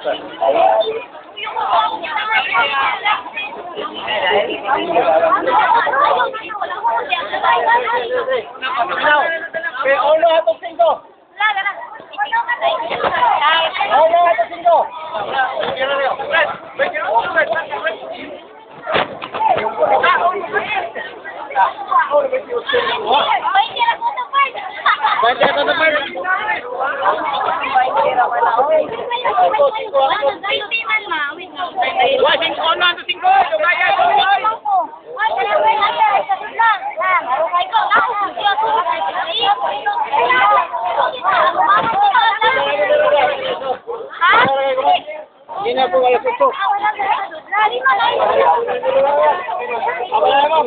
Okay, uno atong singko. Uno atong singko. Bente ako to, Bert. Washing uno atong singko. Dugaya, dugay. Hindi na po alas 8. Ako na, ma'am.